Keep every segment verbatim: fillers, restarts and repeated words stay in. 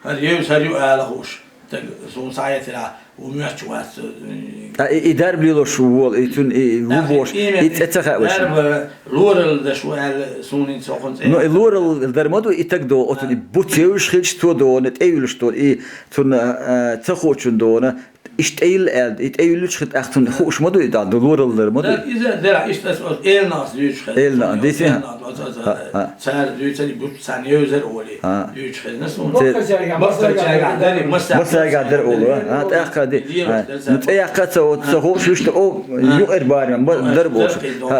Ара евзар ю ала хууш. Так, суна схьаэцира, ву моьттуш вац, э, ТӀаккха и, и дарба лелош ву вола, и цунна и, и ву бохуш, и цӀе ца хаьа вайшинна. Дарба лоралла деш ву аьлла, суна хӀинца хӀокхунна цӀе. Ну, и лоралла дар ма ду, и таг дона, оцунна и буц евзаш хилча, цо дона, тӀе а юьллуш дона, и цунна, а, ца хуучунна дона, иштта тӀе йилла аьлла, и тӀе юьллучу хи тӀаккха цунна хууш ма ду, и дӀа ду лоралла дар ма ду. Так, иза дера, иштта аса оцу элнахс дуьйцуш хезна. Элнахс, дийци? Элнахс, оцу, оцу, цара дуьйцар и буц царна евзар олий. Дуьйцуш хезна суна. Массарчагахь дарий, массарчагахь дарий олу, а? ТӀаккха ди. Ну, цӀе яккха ца, оцу ца хууш вуьшта, о, юкъера барам, ма, дарба олуш.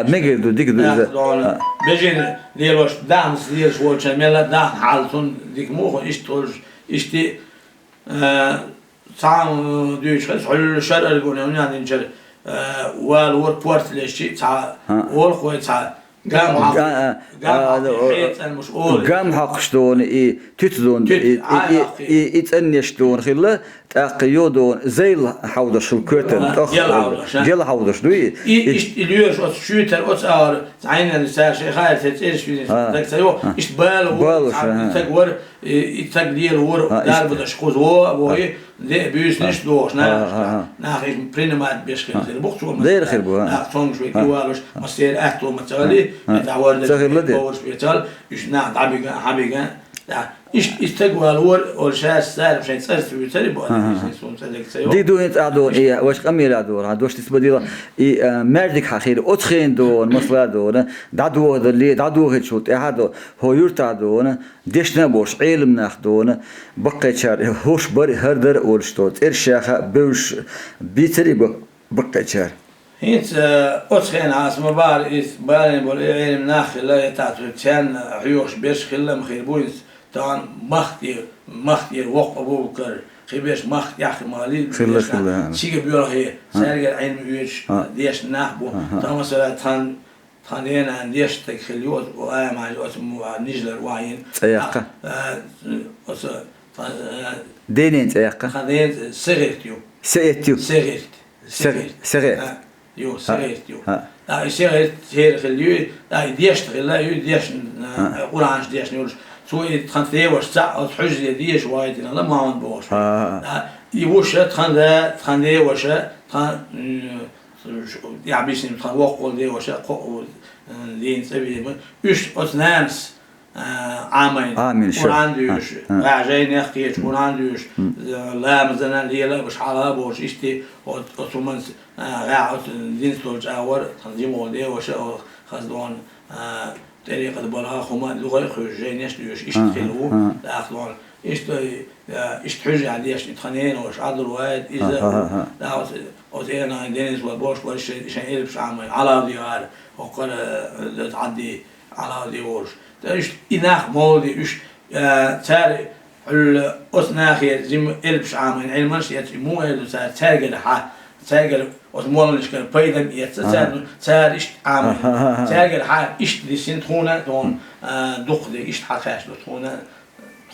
Мегар ду, дика ду иза. Бежен лелош, даханаш лелаш волчун, мелла дахна хьал цунна дика муха, иштта олуш, иштта, а, цхьа, м, дуьйцуш хеза, хьуьлла шар аргуне, уьнан динчара, а, вала вара порта леш чи, цхьа, олхой цхьа, гам хьакхуш, гам хьакхуш, хье цӀанмаш олу. Гам хьакхуш дона, и туьца дона, и, и, и цӀанъеш дона хилла, тӀаккха йо дона, зайла хьовдаш хилла коьртан, тӀох гела хьовдаш, а? Гела хьовдаш ду и? И, и иштта и лоьраш оцу шуьйтара, оцу агӀор, зӀайнарна цара шайн хаьа, церан цӀераш визина, даг ца йо, иштта бала ву, бала ву, цхьа, а, даг вара, И, и цаг лела вур, а, дарба даш кхуза во, во, и, де, буьйсанаш дохуш, нах, нах иш принимать беш хир, хир бух цо, дера хир бу, а. Нах цомгуш ве кивалуш, массера аьтту ма цали, а, да вар ца хилла де. Боварш ве цал, уьш нах дабига, хабига, да. Иш, иш цаг вал вур, ол шас сарам шайн царц ву цали бо, а, иш сум цадек ца йо. Ди ду хин цадо, и, ваш камера дора, дош тис бадила, и, а, мердик хахир, оцхен дон, масла дона, дадугадали, дадугачу, тяхадо, хо юрта дона, Дешна а болуш, Ӏелам нах дона, баккхайчара хӀорш бар, хӀара дара а олуш до, цӀерш яха а бевзаш бийцари баккхайчара. ХӀинца, э, оцу хенахь аса ма бахара иза, балийна болу и Ӏелам нах хилла, я тӀаккха цу царна хьоьхуш берш хилла ма хир бу иза, тахана махке, махкера воккха Абу-Бакар, кхиберш махка тӀехь ма хилла, хилла, хилла, а. Цига боьлхе, а, цаьргара Ӏилма оьцуш, а, дешна нах бу. Аха. Тахана, масала, тхан Тхан денан дешна стаг хилла ю, оцу, оцу Ӏамажа, оцу ма-, нижлар ван йина. ЦӀе яккха? А, оцу, тхан, а, денан цӀе яккха? Тхан денан цӀе Сегерт ю. Сеэт ю? Сегерт. Сегерт. Сегерт. А, ю, а, Сегерт ю. А. А, и Сегерт церан хилла ю, а, и дешна хилла ю, дешна, а, а, Къуранаш дешна йолуш. Цо и тхан деваш цхьаъ, оцу хьуьжаре деша вайтина ла Мохьмад бохуш. А, а, а. А, и вуша тхан да, тхан деваша, тхан, м, Я бисина тхан воккхал деваша, кхо, м, дийна цӀа вийна. Уьш оцу нанас, а, Ӏамайн, Ӏамийна ша. Къуръан дуьйш, а, а, гӀа жайнех кхечу, м, Къуръан дуьйш, м, э, ламазана лела а баш хьала а бохуш, иштта оц-, оцу хӀуманца, а, гӀа оцу динца долчу агӀор, тхан жимгӀо деваша, о, хаза дона, а, тӀерикъат балха хӀума а дукха а хуьйш, жайнеш а дуьйш, иштта хила ву, а, а, тӀаккха дона. Иштта, э, иштта хьуьжа дешна, тхан ненаш, Ӏадул вайд, иза а, а, а, а, ву, а, оцу, оцу Эрнайн Денис вай бош вара шайн, шайн элпаш Ӏамай, Ӏалавди гӀара, хӀокхара, э, Ӏадди, Ӏалавди волуш. ТӀа иштта и нах молу ди, уьш, э, цара хьуьлла оцу нахера жима элпаш Ӏамайн, Ӏилманаш а эцу, и муха эр ду цара, цаьргара хьа, цаьргара оцу молланашкара пайдан эцу, а, цара, ну, цара иштта Ӏамайн. А, а, а, а. Цаьргара хьа иштта дисина тхуна, тхуна, а, дукха де, иштта хьакхаьчна ду тхуна.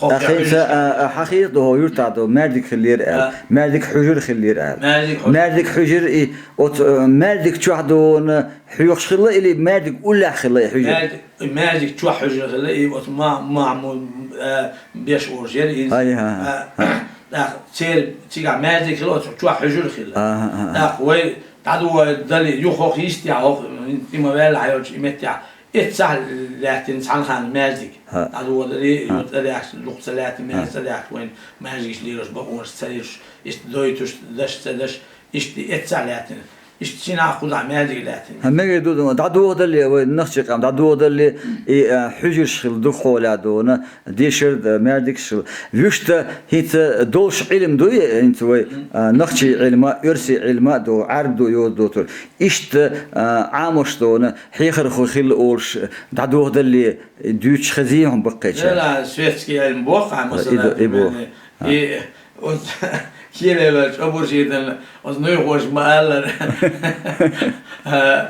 Ахица, а, а, хьахийха ду хӀо юртахь ду, маьрдиг хиллера аьлла. А. Маьрдиг хьуьжар хиллера аьлла. Маьрдиг хьуьжар. Маьрдиг хьуьжар и оцу, а, маьрдиг чохь дуна хьоьхуш хилла или маьрдиг уллехь хилла и хьуьжар? Маьрдиг, маьрдиг чохь хьуьжар хилла, и оцу ма-, ма-, му-, а, беш олуш яра иза. Ай, а, а, а. ТӀаккха церан цигахь маьрдиг хилла, оцу чохь хьуьжар хилла. А, а, а. ТӀаккха вай дӀадугӀу дали, юха хӀокху йистехь, хӀокху, и ма ваьлла хьан йолчу и меттехь, Эццахь лаьттина цхьана ханна маьждиг. ХӀаъ. ДӀадоладале, ХӀаъ. ЦӀа даьхкича, дукха ца лаьттина маьждиг, ХӀаъ. ЦӀа даьхкича вайн маьждигаш лелош, бакъонаш ца лелош, иштта дойтуш, даш ца даш, иштта эццахь лаьттина. Иштта шина а кхузахь маьждиг лаьттина. ХӀаъ, мегар ду, дӀадоладале, вай нохчийн къам дӀадоладале, и, а, хьуьжарш хилла дукха хьолехь дуна, дешар а, маьждигаш хилла. Вуьшта хӀинца долуш Ӏилма дуй, хӀинца вай, Мгм. а, нохчийн Ӏилма, оьрсийн Ӏилма а ду, Ӏаьрбийн ду, йоза доцург. Иштта, а, Ӏамош дуна, хьехархой хилла олуш, дӀадоладале, дуьйцуш хезий хьуна баккхийчара? Вела, светский Ӏилма боху, а, масала, и ду, и боху. Мгм. И, оцу, кхеле велча, абуржийдана, оцу нуьйхоша ма-аллара. А,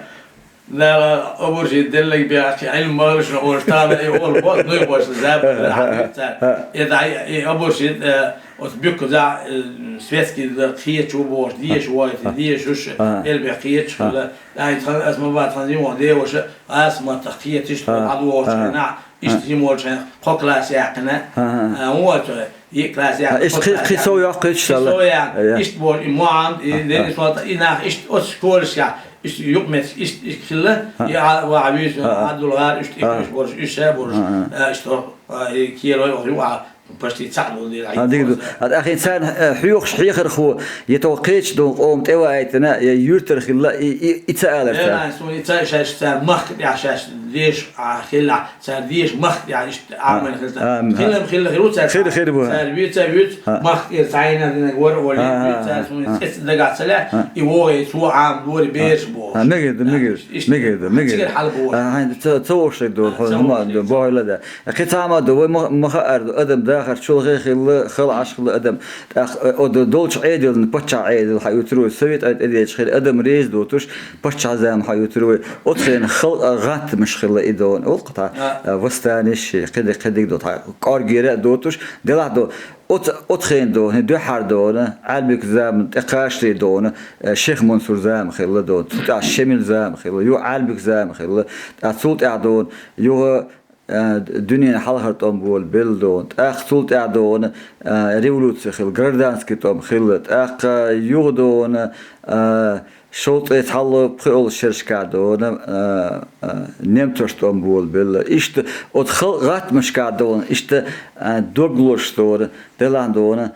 Дала абуржийда деллаг бехача, Ӏилма ма-аллара шуна олуш, тахана и олу боху, нуьйхоша забар, хьан дуьйцу цара. И дай, и абуржийда, э, Оцу буьйкхузахь, э, светский дан кхеташ ву бохуш, деша войти, деша уьш, элбех кхеташ хилла. Ай, тхан, ас ма бан, тхан зимгӀо деваша, ас ма тах кхеташ, тхо дӀадохучу хенахь, Иштта жима волчу хенахь кхо класс яьккхина, а, вон оцу, и класс яьккхина, иштта кхо кхи-, класс кхин сов яьккхина. Йоккхуьйтуш, кхин сов яьккхина, иштта боху, и Мухьаммад, и Денис волу, и нах иштта оцу школашкахь, иштта юкъаметтиг, иштта, иштта хилла, и а, ваха вуьйцу, Абдулгар, иштта и кхуьйсуш болуш, уьш ша болуш, а, иштта, а, и кийрой оха юкъахь, почти цхьаъ долу дела. А, дика ду. А, тӀаккха царна, э, хьоьхуш хьехархо, я тхо кхечу долу къоман тӀе ваийтина, я юьртара хилла, и, и, и ца алар цара. Э, суна и ца шаьш цара махка тӀехь шаьш деша, а, хилла, цара деша махка тӀехь иштта Ӏамийна хилла. А, а, хилла, хилла, хир ву цара. Хир, хир бу. Цара вуьйца, вуьйца, а, махка тӀера цхьа йина динарг вара олий, а, а, вуьйца, а, суна а, цӀе ца дагахь ца лаьа, а, и вогӀий цо Ӏама дори бераш бохуш. А, мегар ду, мегар ду, иштта, мегар ду, мегар ду. Цигара хьала бохуш. А, хьайн, ца, ца вогӀуш ду, а, ца хӀума вогӀуш ду, ду. Бохуьйла да. Кхин цхьа хӀума ду, вай ма, ма хаьара ду, адам дахар чолхе хилла, хала Ӏаш хилла адам. ТӀаккха, э, оцу долчу Ӏедална, паччахь Ӏедал хьан юьтур вай, совет Ӏедал тӀедеъча хила адам реза доцуш, паччахь зама хьан юьтур вай. Оцу хенахь халкъан гӀаттамаш хилла и дона. Оцу кху тӀа, э, восстанеш, кхидерг, кхидерг до, тхьа кӀоргера а доцуш, делахь до. Оцу, оцу хенахь дона, дуьххьара дона, Ӏаьрбик зама тӀе кхачале дона, э, Шех Мансур зама хилла дона. Цул тӀаьхьа Шемил зама хилла, юха Ӏаьрбик зама хилла. ТӀаккха цул тӀаьхьа дона, юха а, дуьненан хьалхара тӀом болабелла дона. ТӀаккха цул тӀаьхьа дона, а, революци хилла, гражданский тӀом хилла. ТӀаккха юха дона, а, шовзткъе цхьалла пхоьалгӀачу шерашкахь дона, а, а, немцошна тӀом болабелла. Иштта оцу халкъан гӀаттамашкахь дона, иштта, а, дог лозуш дона, делахь дона,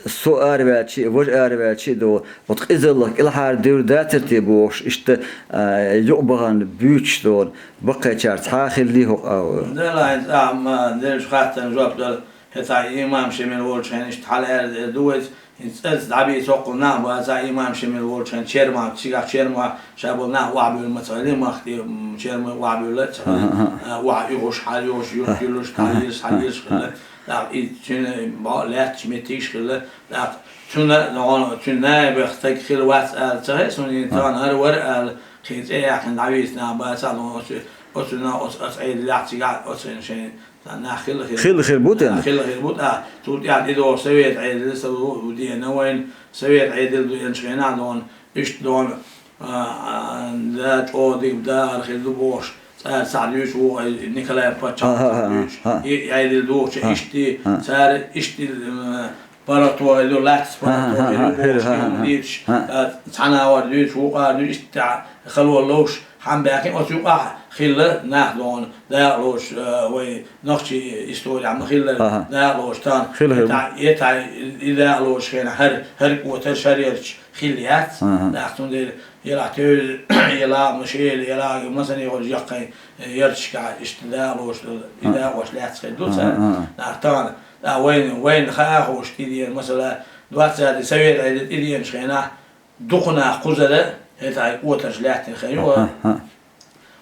со араваьлча а, важа араваьлча а дона, оцу къизаллах кӀелхьара девр дацара те бохуш, иштта, а, юкъа бахана буьйцуш дона. Баккхийчара цхьа а хилла хӀокху агӀор. Делахь, хӀинца ахьа ма деллачу хаттарна жоп дала, хӀетахь имам Шемил волчу хенахь иштта хьала аьлла ду вайца, хӀинца цӀарца дӀабийца хӀокхул нах бацахь, имам Шемил волчу хенахь Чермахь, цигахь Чермахь ша болу нах охьабуьйлла ма ца хилла, махкахь Чермахь охьабуьйлла а ца хилла. А, охьа уьгӀуш, хьала уьгӀуш, юхтуьллуш, хьала йирш, хьала йирш хилла. ТӀаккха и цуьнан бо-, лаьтташ меттигаш хилла. ТӀаккха цуьнан, цуьнан наибах стаг хилла вац ала ца хаьа суна, и тахана хӀара вара ала, кхин цӀе яьккхина дӀавийца нах бацахь, оцу, оцу, оцу, оцу Ӏедалехь цигахь, оцу шайн Цхьа нах хилла хир. Хилла хир бу те? Нах хилла хир бу, тӀаккха цул тӀаьхьа и догӀу совет Ӏедал, со ву, ву дена вайна, совет Ӏедал ду энчу хенахь дона, иштта дона, а, а, да, чӀогӀа дика дахар хир ду бохуш, цара схьа дуьйцуш ву, ай, Николай паччахь, а, а, а, дуьйцуш, а, и Ӏедал духучу, а, иштта, а, цара иштта, а, паргӀато хир ду, лаьттас паргӀато хир ду бохуш, а, а, а, а, а, а, а, а, цхьана агӀор дуьйцуш, вукхара дуьйцуш, иштта хало ловш, хьан баьккхина оцу юкъахь хилла нах дона, дакъалоцуш, а, вай нохчийн история ма хиллара, ага, дакъалоцуш тахана. Хилла, хилла. ЕтӀа, етӀа и дакъалоцуш хенахь хӀара, хӀара кӀотар шарерча хилла яц. Ага. ТӀаккха цундела, яла тевжа, яла ма шела, яла масане гӀур яккхайн ярташкахь иштта дакъалоцуш долу, и, ага, дакъош лаьцна хир ду цара. Ага, ага. ТӀаккха тахана, тӀаккха вайна, вайна хаа хууш тӀедеана, масала, двадцатый совет Ӏедал тӀедеанчу хенахь, дукха нах кхузара, хӀетахь кӀотарш лаьттина хир ю. Ага, ага.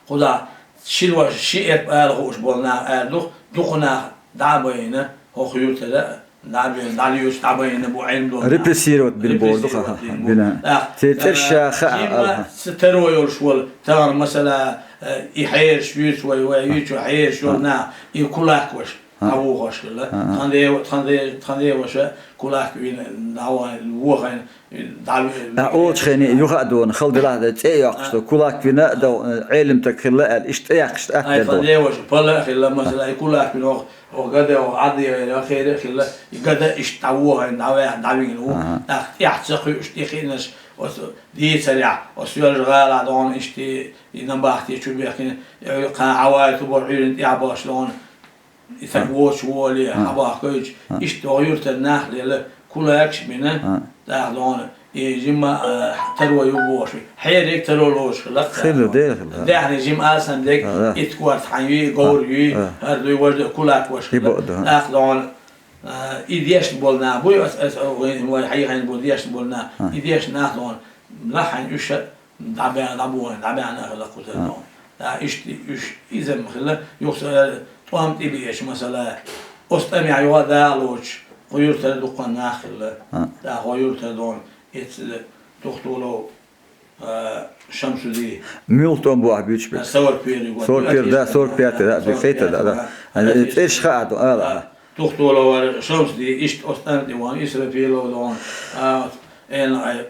Кхузахь ши дош, ши эп ала хууш болу нах ала ду, дукха нах дӀа а байна, хӀокху юьртара дӀа а бина, дӀалоьцуш дӀа а байна бу Ӏилма долу нах. Репрессировать бина боху ду, ха, ха, репрессировать бина бу. Бина. ТӀаккха, церан а, ша хаа, жимма ала, ха. Ца таро йолуш волу, тахана, масала, э, и хьераш вуьйцу вай, вай вуьйцу хьераш йолу нах, и кулак ваша. А. ДӀавохуш хилла. А, а. Тхан де-, тхан де-, тхан деваша кулак вина, дӀаван-, вохайна, дӀа-, а, олучу хене юха а дона, хала делахь а, цӀе а йоккхуш, а, ду, кулак вина а ду, Ӏелим таг хилла аьлла, иштта тӀе яккхаш тӀе а. Ай, тхан деваша пала а хилла, масала, и кулак вина оха, оха гада, оха Ӏадда яйна, хера а хилла, и гада иштта дӀавохайна, дӀаваьхна, дӀавигна ву. Ага. ТӀаккха тӀехь ца кхуьуш, тӀе хиънаш, оцу дийцарехь, оцу Соьлжа-ГӀала дона иштта, и набахте чу бехкина, кхана Ӏавай ту боху Ӏуьйранна тӀехь бахаш дона. И стаг, а, воцуш воле, а, хьабахкуьйтуш, а, иштта оха юьртара нах лела, кулакаш а бина, а, тӀаккха дона, и жимма, а, таро ю бохуш, хьериг таро лоцуш хилла. Хилла, дера хилла. Даьхни жимма алсам дерг, а, а, итт корта хьан юй, а, говр юй, а, хӀара дуй важа кулак ваша хилла. И бакъ ду, а. ТӀаккха дона, а, и дешна болу нах буй, ас, ас, вай хьайхайна бу дешна болу нах, а, и дешна нах дона, лахьайна уьш а, ДӀабаьхна, дӀабохийна, дӀабаьхна хилла кхузара дона. ТӀаккха иштта уьш иза-м хилла, юха сан тӀом тӀе биъча, масала, оцу тӀамехь юха а дакъалоцуш, кху юьртара дуккха нах хилла. ТӀаккха кху юьртара дона, эццала Тухтулов, а, Шамсудин. Муьлха тӀом бу ахь буьйцуш берг? Сорок первый год. Сорок первый, да, сорок пятый, да, сорок пятый, да, да. ЦӀерш хаа ду, ала. Тухтулов вара Шамсудин, иштта оцу тӀам тӀе вахана, Исрафилов дона, а, Эна ай,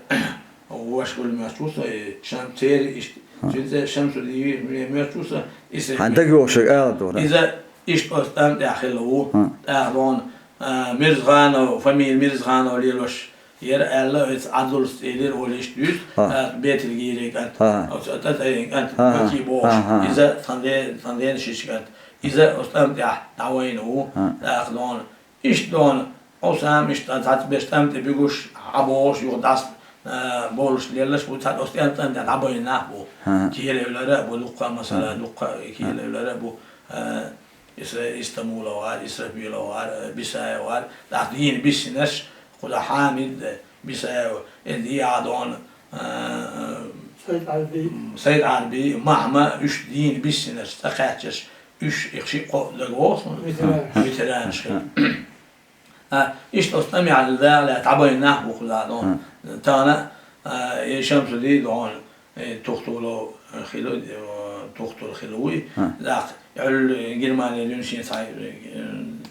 ваша хуьлу моьттуш ву со, и Шам-, церан иштта. Цуьнан цӀе Шамсудин ю, моьттуш ву со, Исрафил. Хьан дага йогӀуш ала ду, да? Иза Иштта оцу тӀам тӀехь хилла ву. ТӀаккха дона, а, Мирзханов, фамилия Мирзханов лелош яра аьлла, оцу Ӏадулс элира олуш дуьйцу, ТӀаккха Бетилгийрин кӀант, оцу тӀатӀайин кӀант, Баки бохуш. Иза тхан де-, тхан дена шиш кӀант. Иза оцу тӀам тӀехь дӀавайна ву. ТӀаккха дона, иштта дона, Ӏусам иштта цхьацца берш тӀам тӀе буьгуш, Ӏа бохуш, юха дӀас, а, болуш леллаш бу, цхьацца оцу тӀам тӀам тӀе дӀабайна нах бу. Киелевлара а бу дуккха, масала, дуккха Киелевлара а бу, а, Исра-, Истамулов вара, Исрафилов вара, Бисаев вара, тӀаккха дийна биссинарш, кхуза Хьамид, Бисаев, э, дийгӀа дона, а, Сайд Ӏарби, Махьма, уьш дийна биссинарш, цӀа кхаьчнарш, уьш, их шиъ кхоъ дагавогӀу суна, ветеранаш хилла. А, иштта оцу тӀамехь дагӀа лаьа дӀабайна нах бу кхуза дона. Тахана, а, и Шамсуди дона, э, Тухтулов хилла, э, Тухтула хилла вуй. ТӀаккха Ӏуьллу Германия дуьйна шен цхьа, э,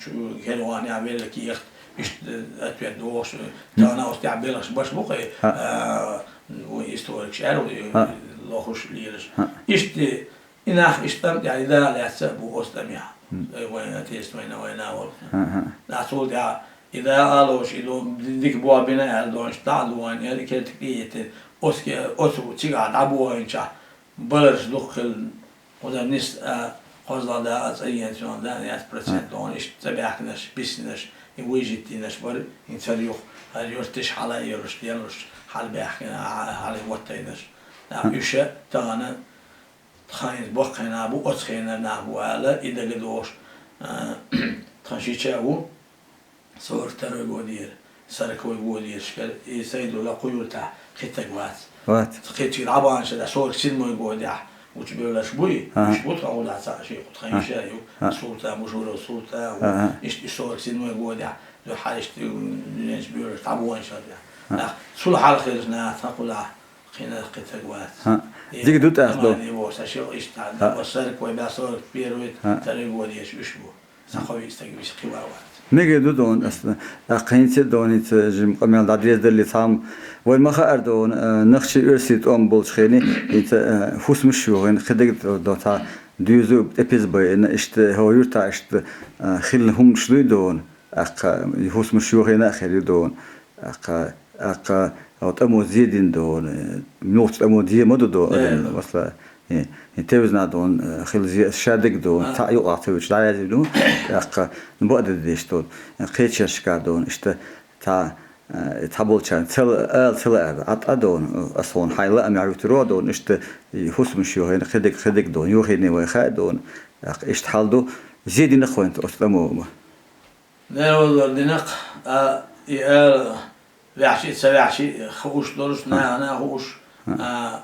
чу-, керванехь велла кехат, иштта, э, ответ дохуш, тахана оцу тӀехь белхаш баш бу кхе, а, вуй историкаш аьлла вуй, лохуш лелаш. Иштта и нах иштта тӀам тӀехь и дагӀа лаьцна а бу оцу тӀамехь. Э, вайн отечественная война волу. Нах цул тӀехь и дагӀа а лоцуш, и ду-, дика бохь бина аьлла дона, иштта дӀа а догӀийна, и керта тӀе а йиттина, оцу ке-, оцу цигахь дӀабохийначохь баларш дукха хилла, кхуза нис а, кхозлагӀа дакъа а цӀа еанчунах дан яц процент дона, иштта цӀа баьхкинарш, биссинарш, и вуй життийнарш бара, хӀинца хӀара юха, хӀара юьрташ хьала а йолуш, деллуш, хьала баьхкина, хьала а ваттайнарш. Уьш а тахана Тхан иза боккхий нах бу, оцу хенара нах бу аьлла, и дагадогӀуш, а, тхан шича а ву, сорок второй годера, сороковой годерашкара, и Сайдулла кху юьртахь кхин стаг вац. Вац. Кхин чуьра дӀабаханчу шарахь сорок седьмой годехь гучубевлларш буй, уьш бу тхан гӀуллахь цхьаъ шиъ кху тхан йиша а ю, Султан, Бушуров Султан а ву, иштта и сорок седьмой годехь, дуьххьара иштта дуьненчу бевлларш дӀабаханчу шарахь. Нах, цул хьалха хилларш нах тхан кхузахь. Кхин а кхин стаг вац. Дика ду тӀаккха, дона. Тамадий боху, сан шил иштта, дабо саркой баьсор первый, второй годеш уьш бу. Сан кхо виъ стаг виса кхин ван вац. Мегар ду, дона, ас, тӀаккха хӀинца а, дона, хӀинца жима къамел дӀадерзадалле цхьамма. Вайн ма хаьара, дона, а, нохчий, оьрсий тӀом болчу хене, хӀинца, а, хӀусамаш йохийна, кхидерг, дона, цхьа дуьйзу тӀепиза байина, иштта, хӀо юьртахь иштта, а, хилла хӀуманаш дуй, дона. ТӀаккха хӀусамаш йохийна а хир ю, дона. ТӀаккха, тӀаккха хьо тӀамо зе дина, дона, нохчийн тӀамо зе ма ду, дона, адам, масала, э, э, тевзна, дона, хила зе аса шадерг, дона, цхьаъ юкъахь ца вуьтуш дӀаяздина, дона, тӀаккха бакъдерг деш, дона, кхечерашкахь, дона, иштта цхьа, э, цхьаболчарна ца ла-, ала ца лаьара, Ӏа тӀа, дона, аса хьуна хьайн лаамехь вуьтур ву, дона, иштта хӀусамаш йохийна, кхидерг, кхидерг, дона, йохийна вай хаьа, дона, тӀаккха иштта хьал ду, зе дина-кх вайна оцу тӀамо. Дала валлар динакх, а, и ала ваьхьчий, ца ваьхьчий хууш долуш, нахана а хууш, а,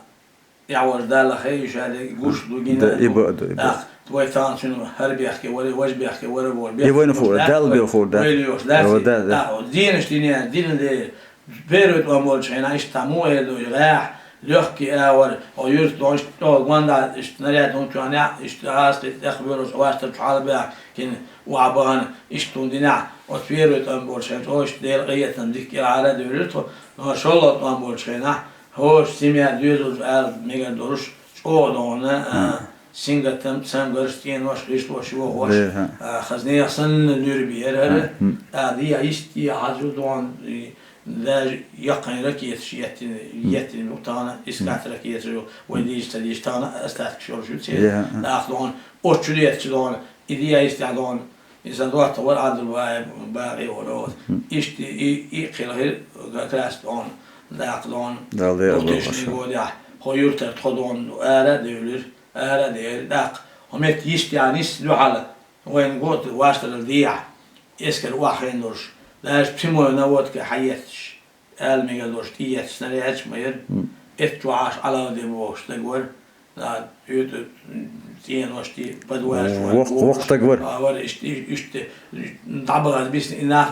яхь важа Далла хей, ша де гуш ду гина. Да, и бу, да, и бу. ТӀаккха вай тахана цуьнан хӀара бехке вара, важа бехке вара боху. И вайна хуур, Далла бен хуур, да. Вай лоьхуш, да, да, да. ТӀаккха дийна дина, дина де. Первый тӀом болчу хенахь иштта цхьа муха эр ду, и гӀехь, легкий а вара, хьо юьртахь иштта чӀогӀа гонда, иштта снаряд хӀума чохь неӀ, иштта гӀазкхи тӀехвоьлуш, ваьштар чу хьалабаьхкина, охьабахана, иштта хӀума динехь, оцу первый тӀом болчу хенахь чӀогӀа иштта Делан къинхетам дика кӀелхьара а девлира тхо, но шолгӀа тӀом болчу хенахь, хӀорш семья доьзалш ала мегар долуш, чӀогӀа догӀана, а, сингаттам, цамгарш, цӀенош, гӀишлош, йохош, а, хаза нехан санна луьра бера хӀара, а, дехьа йист, дехьа хьажа догӀана, и, даже яккхайн ракеташ еттина, еттина ю тахана, искать ракеташ ю, вай дийша ца дийша, тахана остаткаш йолуш ю церан. ТӀаккха догӀана, оцу чу детташ догӀана, и дехьа йистехь догӀана, и сан доттагӀа вара Ӏабдулбаев, бакъе вара. Иштта и, и кхелхира как раз догӀана, даккха догӀана, Дала дера две тысячный годехь, хьо юьртара тхо догӀана ара а девлира. Ара а дера, тӀаккха хьо метта йист ян йист дуьхьал, вайна го ваьштарал дехьа, эскар охьахиъна долуш, даже прямой наводка хьаетташ, ала мегар долуш, тӀеетташ снарядаш ма яра, эццахь чохь Ӏаш Ӏалавде бохуш стаг вара, да, оьту цӀенош ти, подвалаш вара, воккха, воккха стаг вара. А, вара, иштта, иштта, дӀабахаза бисна и нах,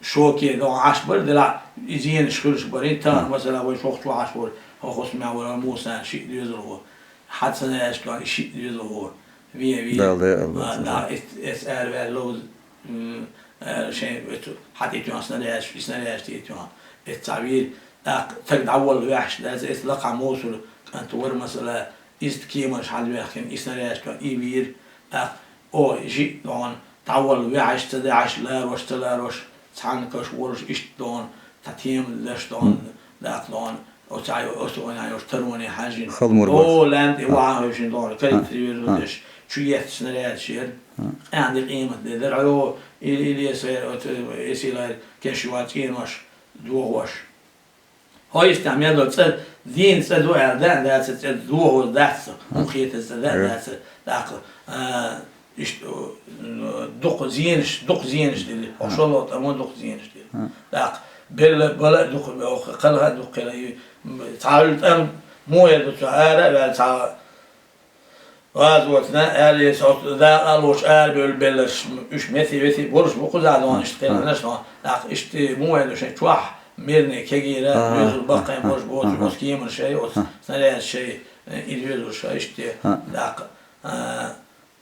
Шоке догӀан Ӏаш бара, делахь и зенаш хуьлуш бара. ХӀинца тахана, масала, вай шух чу Ӏаш вара, хӀокху хӀусамехь вара Мусан шиъ доьзалхо. Хьан ца наьжаш тоьхна и шиъ доьзалхо? Вен, вен. Дала дера, а, да, эц-, эц араваьлла ловза, м, а, шайн оцу хьан тӀе тоьхна снарядаш, и снарядаш тӀе тоьхна. Эц цхьа вийра. ТӀаккха таг дӀаволла ваьхьаш дац, эц лакхахь мовсур кӀант вара, масала, иза кеманаш хьалаваьхкина, и снарядаш тоьхна, и вийра. ТӀаккха О, жи дон, дӀаволла ваьхьаш, ца ваьхьаш, ларош, ца ларош, цхьана каш волаш, иштта дон, цхьа тема деш дон, дакъа дон, оцай, оцу вайна йош тароне хьажин. Халмур О, баш. Лан тӀе ваха хӀуьшин дон, кайт А, а. Вирзудеш, чу етташ снаряд шер, къян де къимат де дар, о, или, или эсэ, оцу, эсилар, кеш ва цӀенош, дохош. Хьо иштта мел цӀа, дийна цӀа ду аьлла, даьн даьца цӀа дохо дац, мухета цӀа даьн Э. Даьца, дакъа, а, иштта, м, дукха зенаш, дукха зенаш дили, хьо Э. Шоло тӀамо дукха зенаш дили. Э. Дакъа, белла, бала дукха, ох, кхалха дукха кхела, и, м, цхьа хӀуьл тӀам, мо я ду цу ара а ваьлла, цхьа ГӀазотна аьлла, со дакъа лоч арабевлла белларш, уьш мети-вети болуш бу кхузахь дон, иштта кхелхинарш дон. ТӀаккха иштта мух вайна шайн чохь, мирный кегийра, Ага. Доьзал баккхайн болуш боцу, Ага. Оцу кеман шай, оцу Ага. Снаряд шай, э, и доьзал шай, иштта, Ага. ТӀаккха, а,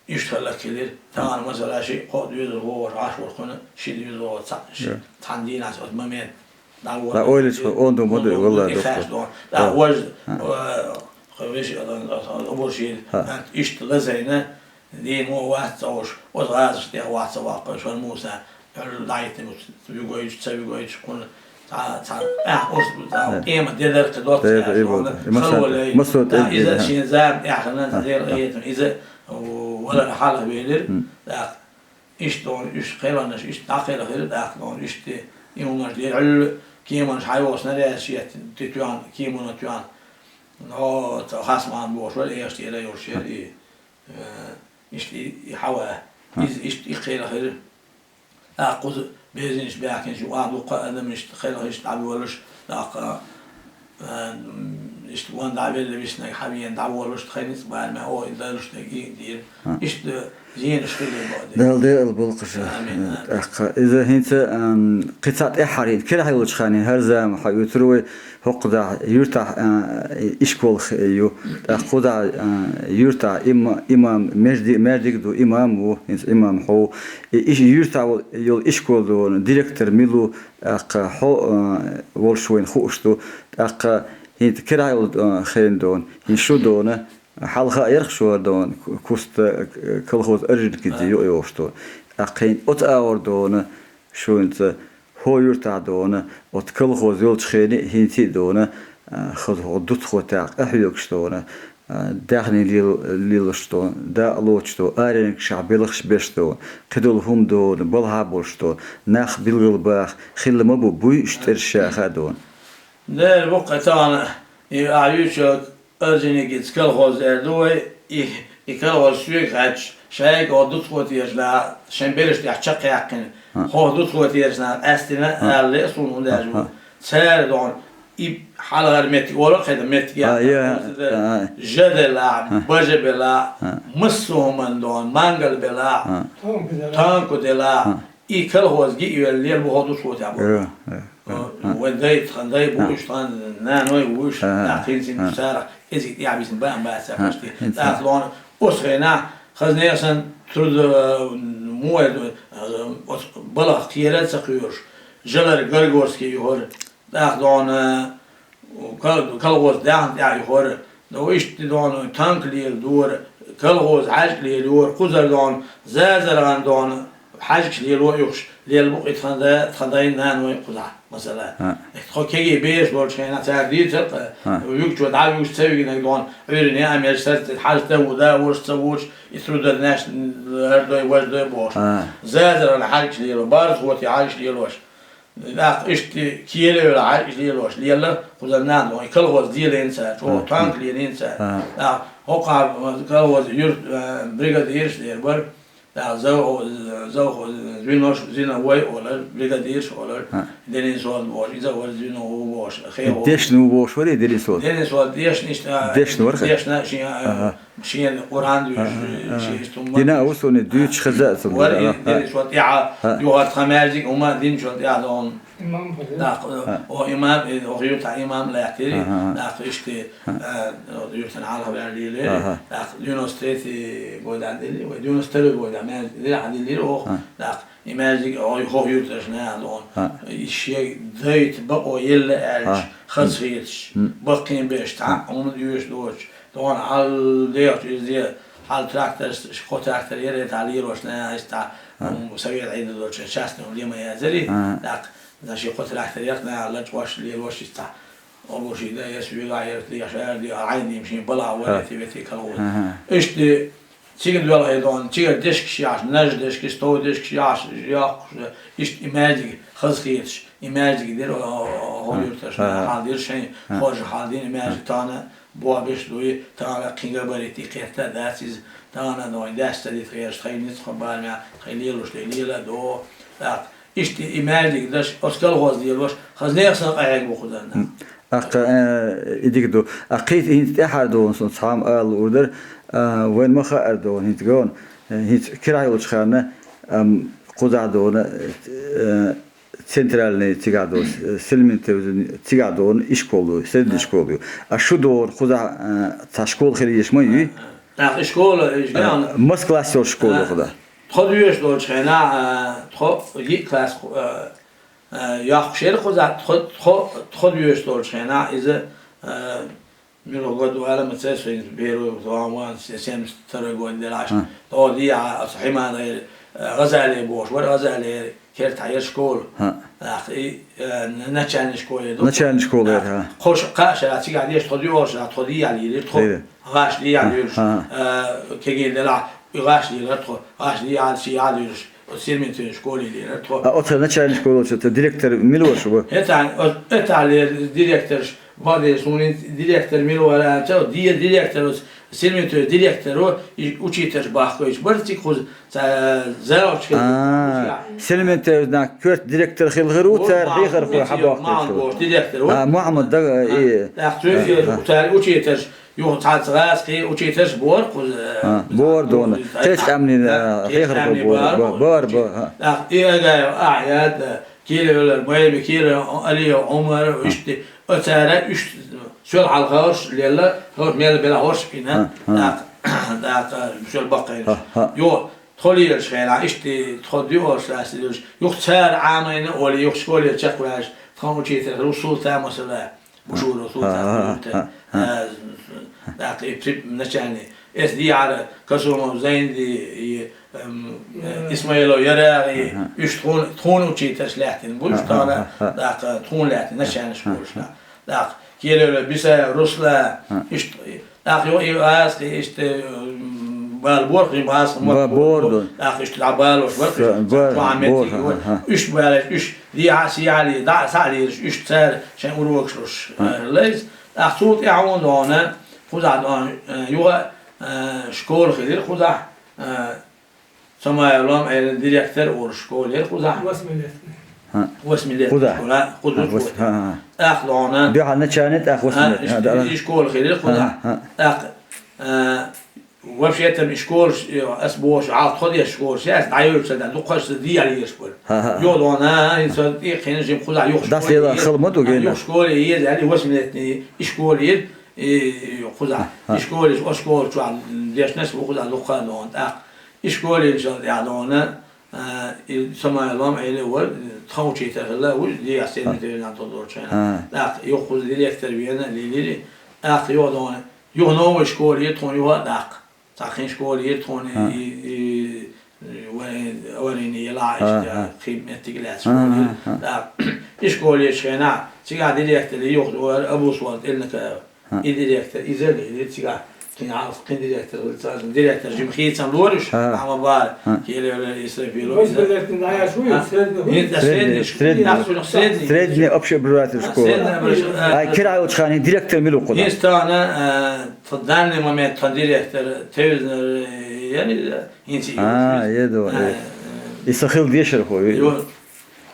иштта хӀаллак хилира. Тахана масала ши кхо доьзал вогӀуш, Ӏаш вара кхуьнан ши доьзал вогӀуш, цхьа, ши, Ага. Цхьана дийнахь оцу момент. Ла ойлачу он ду ма ду, валла, и дохуш. Хаш дон. Да, вож, Да. Э, хой веши, обурши, Ха. Иштта лазайна, дин мо вац цауш, оз гӀазаш тӀе вац ваккха, шон Муса, дайтим, вигойч, ца вигойч, кун, ца, ца, эх, оз, ца, Да. Эма дедар ка дот, Да, да, и вот. Масо, масо, да, да, иза да. Шин зам, эх, на, Ха. Дер, Ха. Этим, иза, валар хала велир, М. Да. Иштта он, уьш кхеланаш, иштта дӀакхелхира, тӀаккха он, иштта, и хӀуманаш дера, Ӏуьллу кеманаш хьайвоснаряьлла шет, ти тоьхна, кемано тоьхна. Но, ца хасман бохуш вара, эшта эра йолуш яра, и, э, иштта и, и хьава. Иза иштта и кхелхира. ТӀаккха кхуза безинаш баьхкинчу, а дуккха а адам иштта кхелха иштта дӀабоьллуш, тӀаккха Э, м, иштта ван дӀавелла виснаг хьавена дӀаволуш, тхайница барма, о, и далуш дерг и дийр. Хм. Иштта зенаш хилий баъ де. Дала декъал болу кхуша. Амин, амин. ТӀаккха иза хӀинца, ам, кхин цхьа тӀаьххьара хӀинца, кира хьайолчу ханийн хӀара зама хьан оьцур вай, хӀокху дӀа, юьртахь, а, ишкол хи-, ю. ТӀаккха кху дӀа, а, юьртахь има-, имам, межди-, маьждиг ду, имам ву, хӀинца имам хьо. И, иш-, юьртахь вол-, йолу ишкол ду, директор мила ву, тӀаккха хьо, а, волуш вайна хууш ду. ТӀаккха хӀинца кирахь йолу, а, хен дона, хӀинца шу дона, хьалха а ярх шу дона, ку-, куста, а, колхоз Аржинкиде юкъа йолуш дона. ТӀаккха хӀинца оцу агӀор дона, шу хӀинца хӀо юьртахь дона, оцу колхоз йолчу хене хӀинца а дона, а, хаза хӀо дуцахо тӀаккха къахьоьгуш дона. А, даьхни лел-, лелош ду, дакъа лоцуш ду, аренигашахь белхаш беш ду, кхидолу хӀума ду, балхьа болуш ду, нах билггал баха, хилла ма бу, буй уьш тӀерш ша хаа ду. Дера бу-кх тахана, и ахь юьйцург Аржинкидес колхоз эр ду вай, и, и колхоз соьга хаьтташ, шайга хӀо дуцахо тешна, шайн бераш тӀехь чекхъяьккхина, А. ХӀо дуцахо тешна, къаьстина, А. Ала ле а суна хӀунда аьлча А. Цара дона, И хьалхара меттиг, ора кхайда меттиг А, яхь, я, оцу дара а, а. Жа дела, А. Бажа бела, А. Массо хӀуман дон, мангал бела, А. Танку дела, А. И колхоз гиъ велла лела бу хӀо дуцахо тӀехь бу. Э, э, О, э, э. Вай дай, тхан дай бу А. Уьш, тхан наной бу уьш, А. ТӀаккха хӀинца А. Царах кӀезиг тӀехь бисна баам бац А. Пашти. ТӀаккха лона, оцу хенахь, хаза нехан труд, э, муай, э, оцу балах кхера а ца кхоьруш, жалар Горгорский юхура, ТӀаккха дона кол-, колхоз даьхна тӀехь юхура, но иштта дона танк лела дора, колхоз хьаьжкӀа лела йора, кхузара дона, зазаргӀан дона, хьаьжкӀаш лело а юхуш, лела бу-кх и тхан да-, тхан дайн наной кхузахь, масала. А. Тхо кегий бераш болчу хенахь цара дийцар-кх, А. Вуьгучо дӀа а вуьгуш ца вигнарг дона, Ӏуьйранна яа меш сарца хьажа ца ву, да а вуш ца вуш, и трудоднеш хӀара дой, важа дой бохуш. А. ЗазаргӀан хьаьжкӀаш лело, барзахоте хьаьжкӀаш лелош. ТӀаккха иштта кийлавелла хьаьжкӀаш лелош, лелла, кхузара нана дон, и колхоз делийна цара, чӀогӀа Мгм. Танк лелийна цара. Ага. ТӀаккха хӀокху колхоз юрт, э, бригадираш дер бара. ТӀаккха зав-, завхоз, звенош, звено вай олар, бригадираш олар, Ага. Делийна солда бохуш, иза вара звено ву бохуш, хе ву. Дешна ву бохуш вара, Делийна солда? Делийна солда дешна иштта, Дешна вара, ха? Дешна шен, э, Ага. Шена Къуръан дуьйцуш, Ага, ага. Шен иштта хӀума Дина а ву суна дуьйцуш хеза а ца Вара вара, и ага. Дина шо тӀехьа, Ага. Юха тхан маьждиг хӀума дина шо тӀехьа дон. Имам хаза. ТӀаккха, Ага. О имам, э, о юртахь имам лаьттира, Ага, ага. ТӀаккха иштта, Ага. Э, о юртана хьалха ваьллийла, Ага. ТӀаккха девяносто третий годахь дели, вай девяносто второй годахь маьждиг дели, хьан диллира оха, Ага. ТӀаккха и маьждиг, ой, хӀо юрташ нана дон. Ага. И шега дайта бакъо елла аьлча, Ага. Хаза хеташ, М. Баккхийна беш, цхьаъ хӀума доьшуш доцуш, Дона хьал дехачу иза, Ӏалла трактор, кхо трактор яра, тӀа лелош, наха, иштта, совет Ӏедал долча частный лема язари, тӀаккха, значит, кхо трактор яра, наха, лачкъош, лелош, иштта. Обуши да, ес вила, ер, я шар, я Ӏайни, мшин, бала, варити, вети, колхоз. Иштта, цига дола хӀедон, цига дешкаш яш, наж дешкаш, стол дешкаш яш, яхкуш, иштта и маьждиг хазхеташ, и маьждиг дир, о, о, о, хо юрташ, хьал дир шайн, хожа хьал дин, и маьждиг тана, бобиш дуй, тана кхин габарити кхетта дац из, тана дой, дас цадит херш, тхай ниц хо бармя, тхай лелуш, ле, лела, до, так. Иштта и маьждиг даш, оскал хоз лелуш, хазнех сан къаьг бу худанна. Аккха, э, идик ду. Аккхийт хӀинца тӀехьар дона сон цхьам ала лур дар, а, вайн ма хаар дона, хӀинца гон, э, хӀинца кирай йолчу ханна, ам, кхузахь дона, э, центральный цигахь дона, э, Сельментевзин цигахь дона ишкол ю, средний школа ю. А шу дона кхузахь, э, цхьа школа хир еш ма юй? ТӀаккха и школа, иш А, гаьна. Мас класс йолчу школа ю А, хӀуда? Тхо дуьйш долчу хенахь, а, тхо йиъ класс, а, а, йоккхуш яра кхузахь, тхо, тхо, тхо дуьйш долчу хенахь, иза, а, муьлха год вара, ма ца, соьца первый, второй, семьдесят второй год делахь. А. Тхо дийхьа, аса хьимана, а, ГӀазале бохуш вара, ГӀазале кертахь яра школа. А. ТӀаккха и, а, начальный школа яра ду. Начальный школа яра, а. Кхо ш-, кхаа шара цигахь деш, тхо дуьйш, тхо дийхьа лийрира, тхо. Дийхьа. ГӀаш дийхьа луьйраш, А, а. а, кегий делахь, и гӀаш лийрара тхо, гӀаш дийхьа, ши дийхьа луьйраш, оцу Сельментевзин школе лийрара тхо. А оцу начальный школе оцу директор мила вара шу? ХӀетахь, о-, хӀетахь лер директорш, бакъдерг суна директор мила вара аьлча, де директор оцу Сельментевзин директор ву, и учительш бахкийча бара цига кхуза, ца, завучка. А, Сельментевзин коьрта директор хилла хир ву, цара хьехархой хьабахкийча. Махьмад бохуш директор ву. А, Махьмад, да, и. ТӀаккха цуьнан цара учительш Юха цхьацца гӀазкхий учительш бора кхуза, А, бора дона. Кхечу къаьмнийн, а, хехархой бора, бора, бора, а. ТӀаккха и Агаев Ахьяд, а, Килевлар, Майби Килев, Алиев Ӏумар, иштта, оцара уьш соьл хьалха хӀорш лелла, хӀорш мел бела хӀорш бина. А, а. ТӀаккха, тӀаккха, соьл баккхийна. А, а. Юха тхо лелаш хенахь, иштта, тхо дуьйш лаьцна лелаш. Юха цара Ӏамийна олий, юха школе чекхваьлча, тхан учитель, Русул Тамасала. Бушуров Султан, ХӀа, ХӀа, ХӀа, ХӀа. э, тӀаккха и при-, начальный. Эс дийхьара Касумов Зайнди, и, эм, э, Исмаилов Ярагъи, ХӀа. Уьш тхуна, тхуна учительш лаьттина бу, уьш ХӀа, тхуна, ХӀа, ХӀа. ТӀаккха тхуна лаьттина, начальный школаш. ТӀаккха Келевла Биса Русла, ХӀа. Уьш ТӀаккха йо и гӀазкхи иштта, м, бала бора, кхин гӀазкхи ма Ба-, бора. ТӀаккха иштта дӀа балош бара, Са-, иштта ба-, Мухьаммед бора, Сигур. Ха, ха. Уьш балаш, уьш дехьа, сехьа ле, дӀа, схьа лелаш, уьш цара шайн урокаш луш, ХӀа. э, лайз. ТӀаккха цул тӀаьхьа вон дона, кхузахь дона, э, юха, э, школа хилира кхузахь, э, Самаев Лом, э, директор олуш школа яра кхузахь. Восьмилетний. ХӀа. Восьмилетний Кхузахь. школа, кхузахь ХӀа, вос-, школа. ХӀа, ХӀа. ТӀаккха дона. Дуьхьал начальный, тӀаккха ХӀа, восьмилетний. ХӀа, иштта да, да. И школа хилира кхузахь. ХӀа, ХӀа. ТӀаккха, э, Вообще-то и школаш, э, ас бохуш, Ӏалт тхо деш школаш, ас дӀайолуш ца даьлла, дукха аса дийхьа лелаш бара. ХӀа, ХӀа. Йо, дона, и ца тӀе кхин жим кхузахь юха Дас школе лела еза. хала ма ду А, гена. Юха школе еза, аьлла, восьмилетний и школе еза, и, и, кхузахь. ХӀа. И школе, о школа чу дешнаш бу кхузахь дукха дона. ТӀаккха и школе иншалла тӀехь дона, а, и Самаев Лом Ӏели вара, тхан учитель хилла, вуй, дийхьа СтӀал Ӏамийна тӀе долчу хенахь. ХӀа. ТӀаккха юха кхуза директор вена, лелири. ТӀаккха йо дона, юха новая школа еза тхуна юха а даккха. Цхьа кхин школа еза тхуна ХӀа. и, и, и, вай, варийна ела ХӀа, иштта, ХӀа. кхин меттиг лаьцна ХӀа, школа еза. ХӀа, ХӀа. ТӀаккха и школа езачу хенахь, цигахь директор юха вара Абусолт Эльнакаев. ХӀа. И директор, иза а лелира цигахь. Кхин Ӏалт, кхин директор хилла ца, директор жима хийцам лора уьш, ХӀа. Ахьмад Бара, ХӀа. Келевлер Исрафилов, иза. Восьмилетний дӀаяш ву, ХӀа. средний. ХӀинца средний, Средний. средний, Ахьсуна средний. Средний общеобразовательная школа. Средний образ-, А, Кира Ӏалчхана директор мила ву кхузахь? ХӀинца тахана, а, Тхан данный момент тхан директор Тевзнер, э, яра иза, хӀинца и А, ву, е ду, а, э. э, И са хила дешар хӀу, э. Ю.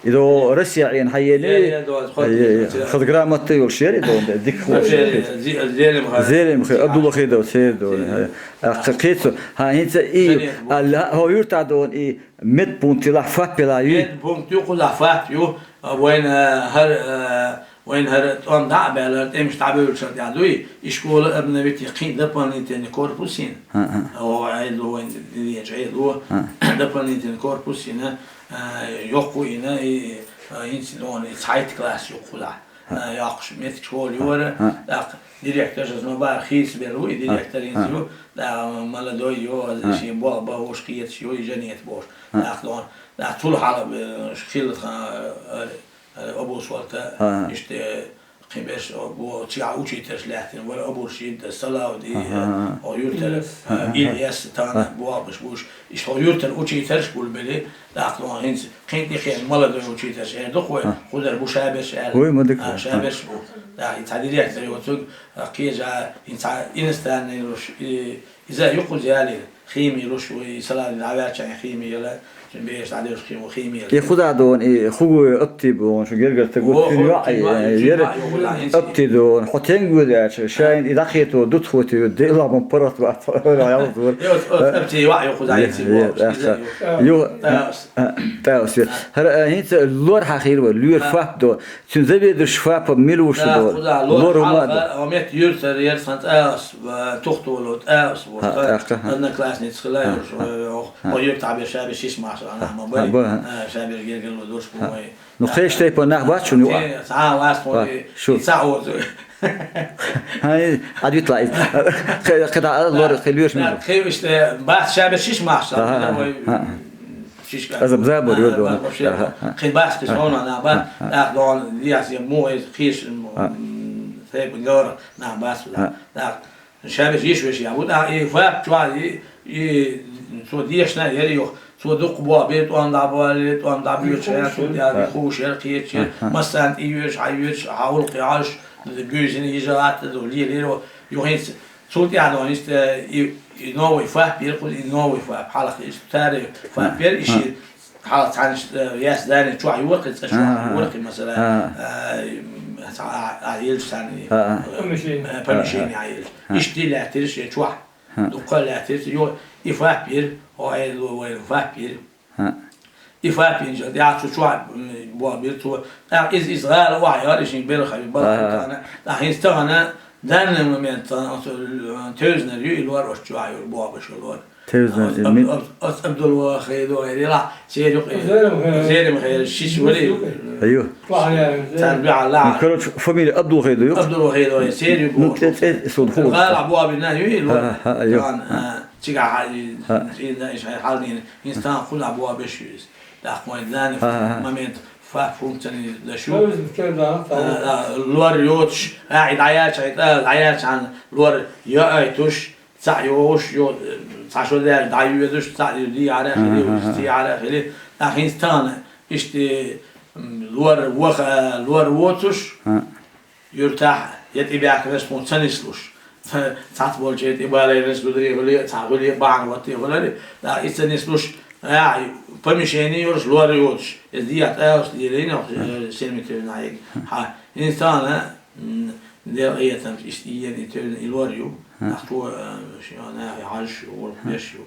И ду Россия Ӏен хьаели, Е, е, ду, аз хот э, э, хот грамота йолуш яра, и ду, дика хӀу. Вообще, Зе-, Зелимхан. Зелимхан, Абдулла Хедов, цер ду, Зелимхан. э. А, кхе-, кхецу, хӀа, хӀинца и, Зелимхан. а, ла-, хӀо юрта ду, и медпункт йилахь, ФАП йилахь, ю? Медпункт ю, кхузахь ФАП ю, а, вайн, а, хӀара, а, Вайн хӀара тӀом дӀа а баьлла, тӀемаш дӀабевллачул тӀаьхьа дуй, и школа обновить йина кхин дополнительный корпус йина. ХӀа, хӀа. О, Ӏедало вайн динечу Ӏедало ХӀа. дополнительный корпус йина, а, йоккха йина, и, а, хӀинца дона, и цхьайтта класс ю кхузахь. а, йоккхуш меттигаш хьолайора, тӀаккха директораш, ну, бара хийца бер ву, и директор хӀинца ю, тӀаккха молодой ю, шен болх бахьаш, кхеташ ю, и женат бохуш. ТӀаккха дона, тӀаккха цул хьалха, э, хилла тхан, э, э, обувь свалта, иштта, кхин берш, о, бо, цигахь учительш лаьттина, вара Абуршид, Салавди, о, юртара, э, Ильяс, тана, бохуш буш. Иштта хьо юртара учительш гулбелли, тӀаккха хӀинца кхин тӀехьен молодой учительш эр ду хьой, кхузара бу шаберш аьлла. Вуй, ма дика. А, шаберш бу. ТӀаккха и цхьа директор йоцург, а, кхежа, и цхьа иностранный луш, и, иза юкъуза ялийра. Хими луш ву, и салат дӀаваьлча хими яла, цуьнан беш дӀадевш хими яла. И худа дон, и хугу апти бон, шу гергар тагу, о, цуьнан йоӀ, цуьнан йоӀ, э, цуьнан яра йоӀ, йоӀ, йоӀ, апти дон, хьо тенг вуьр аьлча, шайн и дӀахето дут хӀоте, дела бон паргӀат вац, хьо яла дур. Йо, о, апти йоӀ, йо, худа, э, яйци, э, бо, э, иза, э, йо. Йо, э, э, э, э, э, хӀара, э, хӀинца лор хьахир ва, луьр фап до. Цуьнан заведующий фапа мила ву шу? Да, до? Худа, лор, лор хьалха, хӀума до? О, мет юртара яр сан тӀаъс, ва, тухтоло тӀаъс, вот, а, тӀаккха, а, одноклассница хила, а, йош, а, о, а, о, юрта беш шаберш шиш махша, а, нах ма бай, а, ба, а, шаберш гергарло дош, а, бу вай. Ну, а, хеш тайпа нах бац шун юкъа? Те, цхьа вац, ва, хьо, шу. И цхьа оцу. Хай, адвитла из. Кхе-, кхе да, а, лор, да, хе луьш да, мила. Хе, иштта, бац шаберш шиш махша, а, а, да, вай. А, а. Шишка. Азам забор, а, йо, а, дона. Вообще, а, а, хин баскаш, а, вон, а, ана, а, ба, а, а, дон, яс, я, мугӀ, хиш, а, м, тайпа гор, на, бас, а, да. Так, шаберш йиш веш, я, вот, а, и фап, чуа, и, и, цо дешна, яри, йох, цо дукха бо, бе, тон да, бо, ле, тон да, бьёч, я, тут, я, а, хуш, я, кхеча, а, а, массан, и йош, а, йош, а, улк, я, аш, гюзин, и жаат, до, ли, ли, ро, йохинц, Цул тӀаьхьа дон иштта, э, и, и новый фап бир кху, и новый фап, хьалха иштта старый фап бир, и ши хьалха цхьана иштта, э, яс здание чохь юра кхин, цӀа чохь юра кхин, масала, э, цхьа а, а, елча царна, э, помещение а елча. Иштта лаьттира шен чохь. Дуккха лаьттира, ё, и фап бир, о, ай, ло, вай, фап бир. И фапинча, я цу чохь, м, боху бира цо. ТӀаккха иза, иза гӀала охьайора, и шин белхави, балхана. ТӀаккха хӀинца тахана, данный момент, тахана, оцу, э, тевзнар ю, и лор оцу чохь юра, боху баша лор. Тевзнар, оц, и Аб-, ми- оц, оц Абдулвахидо, и ла, церюк, э, Зерим хер. Зерим хер, шиш вали. Аю. Цар биала. Ну, короче, фамилия Абдулвахидо ю? Абдулвахидо, и церюк. Ну, боху. Э, э, сон ху. ГӀала боху бина ю, и лор. Ага, ага, аю. Тахана, э, Цигахь хьа-, и, и, и, хьалнийна, хӀинца тхан кхунахь боху беш ю иза. ТӀаккха вайн данный момент фа-, функционирует даш ю. Лор йоцуш, а, и дӀаяьлча, и тӀа дӀаяьлча, хьан лор йоуьйтуш, цхьаъ йогӀуш, йо-, цхьа шо даьлча дӀайоьдуш, цхьаъ дийхьара хили, уьш дийхьара хили. ТӀаккха хӀинца тахана, иштта, м, лор ваха, лор воцуш, юртахь я тӀебаьхкинарш тхуна ца нислуш. Цхьацца болчеран тӀебалайнарш зударий хуьлий, цхьа хуьлий, бахьана ватте хуьларий, да, и ца нислуш, а, помещение йолуш, лор йоцуш, иза дехьа тӀаьхьаш дийрина, э, семья тевна хьайга. Хьа, хӀинца тахана, м, Дела къинхетамца иштта иена и тевна и лор ю. Нах чу, э, шен нахе хьажаш ю, гӀуллакх беш ю.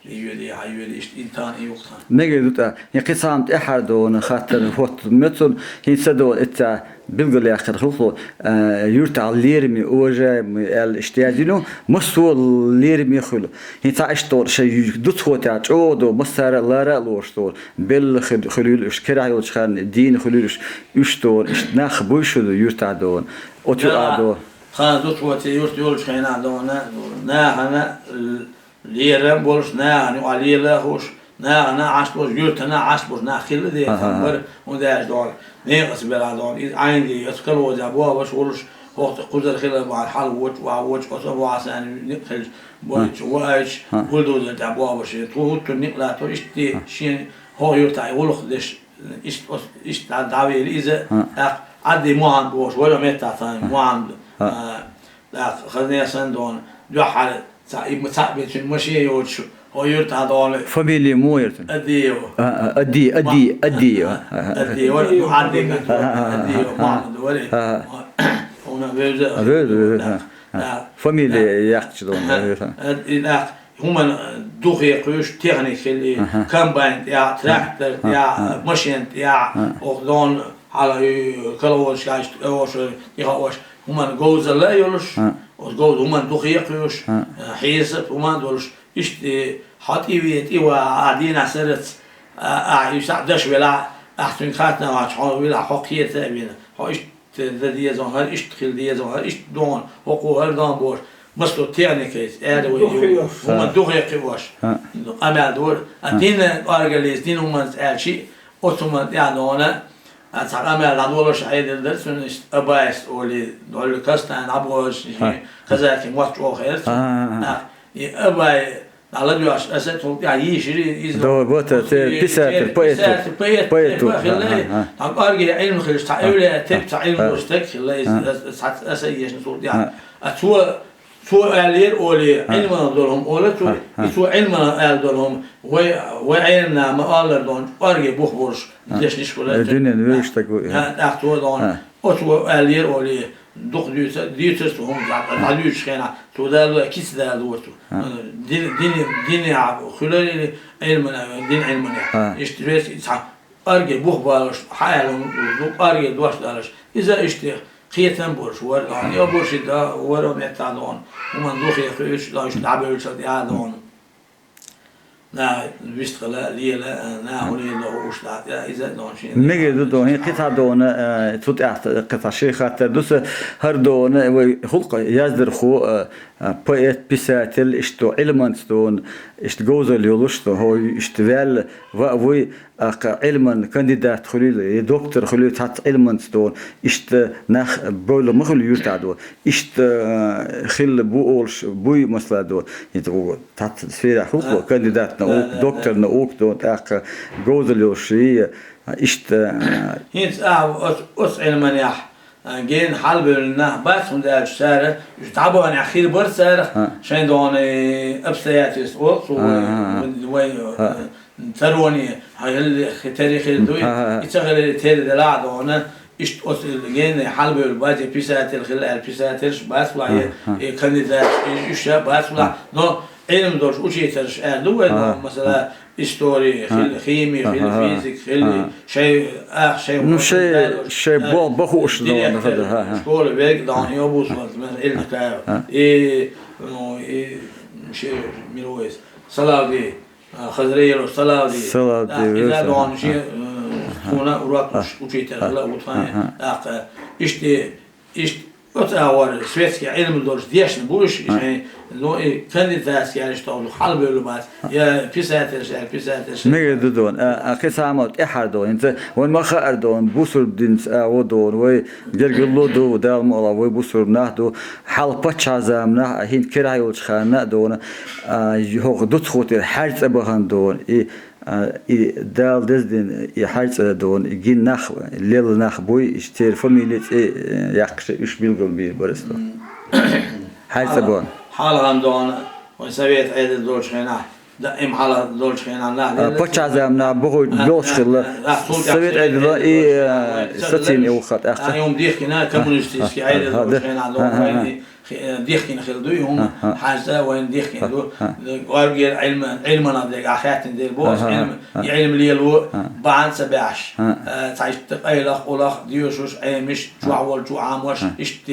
И йоьду, хьан йоьду, иштта и тахана, и юха тахана. Мегар ду тӀа, хӀин кхин цхьа хӀума тӀаьхьара дона, хаттар хӀотта мецун, хӀинца дона, эцца билгалъяьккхина хуьлу, э, юртахь лераме, уважаемый аьлла иштта яздина, массо а лераме хуьлу. ХӀинца иштта дона, шайн ю-, дуц хӀотта чӀогӀа дона, массара а лара а лоруш дона, белла хир-, хуьлийла уьш, керахь йолчу ханна дийна хуьлийла уьш, уьш дона, иштта нах буй шуна юртахь дона. Оцу а дона. Тхан дуц хӀотта юрт йолчу хенахь дона, нахана, Лерам болуш нахана юкъа лела а хууш, нахана Ӏаш болуш, юьртана Ӏаш болуш нах хилла деза бара, хӀунда аьлча дона, некъаца бела дона, иза Ӏайнди, оцу колхозехь бохуш волуш, хӀокху тӀе кхузара хила бахьана, хьала вочу, охьа вочу, оцу а вахьа санна некъ хилча, бойтуш, ваийтуш, бульдозер тӀехь бохуш, тхо хӀуттур некъ латтор, иштта шен хӀокху юьртахь гӀуллакх деш, иштта оц-, иштта дӀа-, дӀавели иза, тӀаккха Ӏадди Мухьаммад бохуш, вара меттахь тхан Мухьаммад, а, тӀаккха хазне санна дона, дуьххьара Цхьа, и ма-, цхьаъ бен цуьнан машен йоцуш, хӀо юьртахь дона. Фамилия муха яра цуьнан? Адиев. А, а, Ади-, Ади-, Ма-, Адиев. А, а, Адиев, ну, Ӏаддиган, а, а, а, Адиев, а, Махьмуд вари. А, а. Хьуна вевза. А, вевза, вевза, а, а. Да. Фамилия яхча дона, а, вевза. А, и нах, хӀуманна духе кхуьйсуш техника хили, комбайн тӀехь, трактор тӀехь, машен тӀехь, ох дона, хьала и колхозашка иштта оьшуш, и хоош, хӀуманна говзалла а йолуш, оцу говза хӀуманна духе а кхуьйсуш, хьесап хӀуманна а долуш, иштта хьо тӀе ве, тӀе ван, ахь дийнахь сарац, а, ахь и схьа даш велахь, ахь цуьнга хаттар вац, хьо велахь, хьо кхета а вина, хьо иштта Де деза хӀара иштта хила деза, хӀара иштта дона, хӀокхо хӀара дона бохуш, массо а техникаца, аьлла вай, духе йош. ХӀума духе кхиош. Къамел дора. А дин организм, дин хӀуманца аьлчи, оцу хӀуманна тӀехь дона, а цхьа къамел дӀадолуш Ӏедал дара цунна, иштта абайс олий, долу кастан дӀабохуш, казаки мотт чӀогӀа хир цунна. И абай дӀаладоьгӀуш, аса цул тӀаьхьа йийшира иза. Давай, вот, э, те писатель, поэт. Писатель, поэт, поэт, поэт хилла. Там кӀорге Ӏилма хилча, цхьа эвлаяъ, тайпа цхьа Ӏилма долуш стаг хилла иза, аса, аса, аса йийшина цул тӀаьхьа. А цо, цо аьллера олий, Ӏилманах долу хӀума олу цо, и цо Ӏилманах аьлла долу хӀума, вай, вай Ӏилманах ма-аллара дона, кӀорге бух болуш, дешнаш хуьлу. Э, дуьнен вуьйш стаг ву. ТӀаккха цо дона, оцо аьллера олий, дукха дуьйцу, дуьйцура цо хӀума, дӀа-, дӀадуьйцуш хенахь, цо далла кица далла ву цо. Дин, дин, дин а хуьлу или Ӏилмана, дин Ӏилмана. Иштта вес цхьа кӀорге бух балуш, хьаьлла хӀума ду, кӀорге дош далуш. Иза иштта кхетам болуш вара дона, я бурши да, вара метта дона. ХӀуманна духе хуьйцуш, дона, иштта дӀабевллачул тӀаьхьа дона. Наха вистхила, лела, наха хӀун лела доху уьш дӀа, иза дона шен. Мегар ду дона, хӀин кхин цхьа дона, э, цу тӀехь кхин цхьа ши хаттар ду сан, хӀара дона, вай хӀуллакх яздархо, э, э, поэт, писатель, иштта Ӏилманца дона, иштта говзалла йолуш, хӀо иштта ваьлла, ва а вуй, а кху Ӏилман кандидат хуьлийла, я доктор хуьлийла цхьацца Ӏилманца дона, иштта нах бевлла ма хуьлу юьртахь дона, иштта, э, хилла бу олуш буй масала дона, хӀинца ву Цхьацца сферах хӀума, кандидат наук, доктор наук дона, тӀаккха говзалла йолуш, иштта. ХӀинца а оцу, оцу Ӏилманехь, а, гена хьалабевлла нах бац, хӀунда аьлча цара, уьш дӀабаханехь хир бара царах, шайн дона обстоятельства, оцу вай, вай, э, тароне, хьан хилла, хи-, тери хир дуй, и ца хиларе тери делахь а дона, Иштта оцу генна хьалабевлла бац, я писатель хилла аьлла писательш бац вай, я, я кандидатш, и уьш ша бац вай. Но Ӏилма долуш учительш аьлла ду вай, но, масала, истори хилла, хими хилла, физик хилла, шай, ах, шай, ну, шай, шай бо-, бахуш директор, школа верг дан, я бусман, Ильнакаев. И, ну, и, ши, Мирвайс, Салавди. А, Хазраилов Салавди. Салавди, тӀаккха иза вирус, догӀун шен, э, тхуна урок уч-, учитель хила, вот хьайн, тӀаккха иштта, иштта оцу агӀор светский Ӏилма долуш дешна бу уьш, шайн, ну, и кандидатский аьлла иштта хьалабевлла бац, я писательш, я писательш. Мегар ду догӀун, а, а, кхин цхьа хӀума тӀаьхьара догӀун, хӀинца вайн ма хаьара догӀун, бусурба динца агӀо догӀун, вай гергарло ду, Дала мукъ лахь, вай бусурба нах ду, хьалха паччахьан заманахь, а хӀинца карахь йолчу ханна а догӀун, а, хӀокху дуцахо тӀера хьаьрца бахана догӀун, и А, и Дала дездина, и хьаьрца дона, и гина нах, лелла нах буй, и церан фамилия, цӀе, э, яккхаш, уьш билгал бийр бара со. Хьаьрца бона. Хьалха-, хьалхана дона, вайн совет Ӏедал долчу хенахь, даим хьалха долчу хенахь нах, а, лелла паччахьан заманахь бохуьйту долуш хилла. Совет Ӏедал и, э, сацийна и ваха тӀаккха. Дихкина коммунистический Ӏедал долчу хенахь дона, вайна хи-, э, дихкина хила дуй хӀума, хьаьрца вайна дихкина ду. Оргера Ӏилма-, Ӏилманах дерг ахь хаьттина дерг боху, аса Ӏилма, и Ӏилма лело бахьана ца баьхьаш. Э, цхьа иштта къайлах, улах, доьшуш, Ӏемаш, чохь волчу Ӏамош, иштта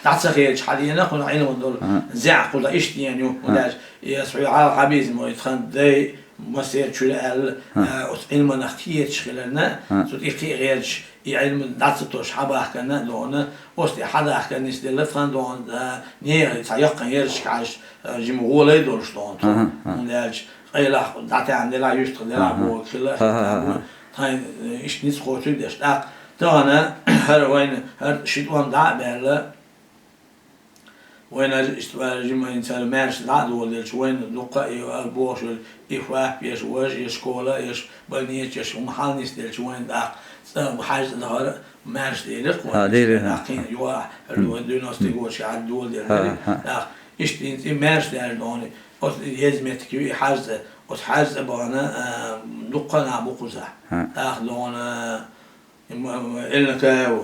дӀа ца хеташ хьаленах, кхуза Ӏилма долу зехьа кхуза иштта ена ю, хӀунда аьлча, и аса хьоьга хьалха хьабийзина ма ю, тхан дай, массеран чуьра аьлла, э, оцу Ӏилманах кхеташ хиларна, цу тӀе кхиа гӀерташ, и Ӏилма дӀа ца тосуш хьабахкарна а догӀуна, оцу тӀе хьадахкар нисделла тхан догӀуна, а, нехан цхьа яккхий ярташка хьажа, а, жима гӀоле долуш догӀуна тхо. ХӀунда аьлча, къайлах дӀатаьхна делахь, юьстах делахь бохург хилла, тхан, э, иштта ницкъ кхочуьйтуш деш. ТӀаккха тахана хӀара вайна, хӀара ши тӀом дӀа а баьлла, Вайна иштта вара жимайна цара маьрша дӀа а доладелча, вайна дуккха а и ара бохуш верг, и фап еш, вож еш, школа еш, больница еш, хӀума хьалнисделча, вайна тӀаккха цӀа хьаьжцӀа дахара маьрша делира-кх вайна. А, делира, тӀаккха кхин юха а, хӀара вайн девяностый годашкахь доладелира. ТӀаккха иштта хӀинца и маьрша даьржа догӀуна, оцу еза меттиг ю и хьаьжцӀа, оцу хьаьжцӀа бахана, а, дуккха а нах бу кхузахь. ТӀаккха догӀуна, М-, м-, Эльнакаев,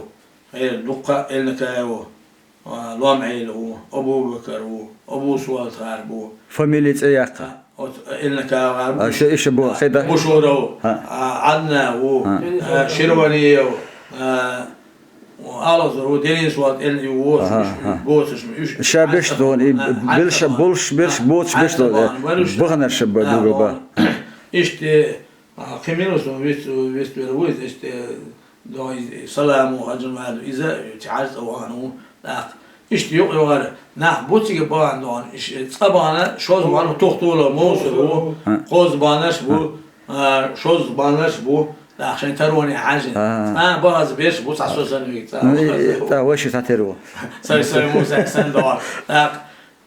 э, дуккха Эльнакаев, а, Лом-Ӏела ву, Абу-Бакар ву, Абу-Суалтхар бу. Фамилия цӀе яккха. А, оцу Эльнакаев ву. А, ше иша бу, хеда? Бушуров, а, Ӏадна ву, а, Ширваниев, а, Алазар ву, Денис ву, Эль-, ву, уьш, уьш, боцуш, уьш. Ша беш дон, и а, белша, болш, беш, а, боцуш беш дон, э, баханарша ба, а, дуга ба. Иштта, а, кхин мила со вист-, вист вер вуй, иштта, Дон из саламо хьажа ма ду, иза цӀа хьажа цӀа вахана ву, тӀаккха. Иштта юкъ-юкъара нах бу цига бахана дон, иш-, цкъа бахана, шозза бахана, Тухтула Мовсар ву, хӀа. Кхозза баханарш бу, хӀа. А, шозза баханарш бу, тӀаккха шайн тароне хьаьжжина. ХӀа. Цкъа бахаза берш бу, цхьа со санна вига, цхьа Ну, и, вахаза. ТӀа ваши сатир ву. Сай, сай, Муса, сан дон. ТӀаккха,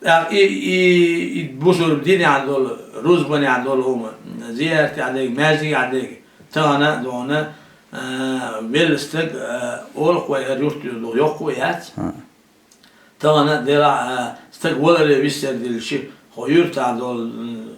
тӀаккха и, и, и бусурба динехь долу, рузбанехь долу хӀума, зияртехь дерг, маьждигехь дерг, тахана а, дона, а, велла стаг, а, олу-кх вай хӀара юрт юр ду, йоккха а яц. ХӀа. Тахана а делахь, а, стаг валаре виссар дилчи, хьо юьртахь долу,